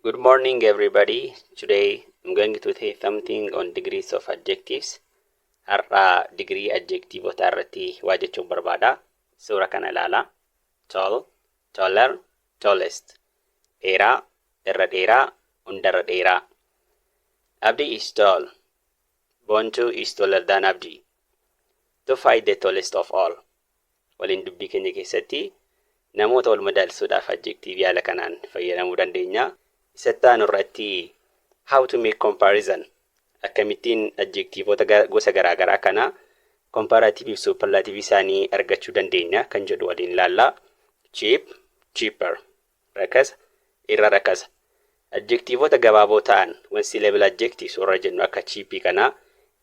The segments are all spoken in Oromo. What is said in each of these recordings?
Good morning, everybody. Today I'm going to say something on degrees of adjectives. Har'a digirii adjektiivota irratti waa jechuun barbaada. Suura kana ilaala. Tall, taller, tallest. Dheeraa, irra dheeraa, hundarra dheeraa. Abdi is tall. Bontu is taller than Abdi. Tufa is the tallest of all. Waliin dubbii keenya keessatti namoota wal madaalsuudhaaf adjektiivii haala kanaan fayyadamuu dandeenya. Isatti aanu irratti how to make comparison, akkamittiin adjektiivota gosa garaagaraa kana comparative fi superlative isaanii argachuu dandeenya kan jedhu waliin ilaalla. Cheap, cheaper. Rakasa, irra rakasa. Adjektiivota gabaaboo ta'an, one syllable adjectives warra jennu, akka cheapii kana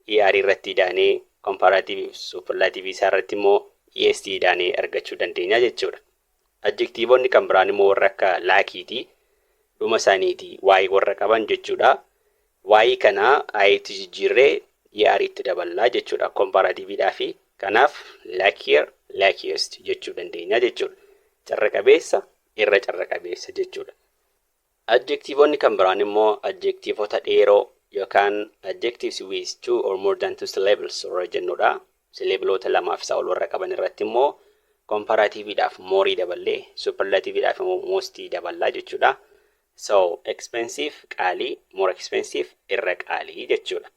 ER irratti idaanee comparative fi superlative isaa irratti immoo EST idaanee argachuu dandeenya jechuudha. Adjektiivonni kan biraan immoo warra akka luckyti. Dhuma isaaniiti Y warra qaban jechuudha. Y kana Itti jijjiirree ER itti daballaa jechuudha comparativeidhaa fi kanaaf luckier, luckiest jechuu dandeenya jechuudha. Carra qabeessa, irra carra qabeessa jechuudha. Adjektiivonni kan biraan immoo adjektiivota dheeroo yookaan adjectives with two or more than two syllables warra jennudha. Syllableoota lamaaf isaa ol warra qaban irratti immoo comparativeidhaaf moreii daballee superlativeidhaaf immoo mostii daballaa jechuudha. So expensive qaalii, more expensive irra qaalii jechuudha.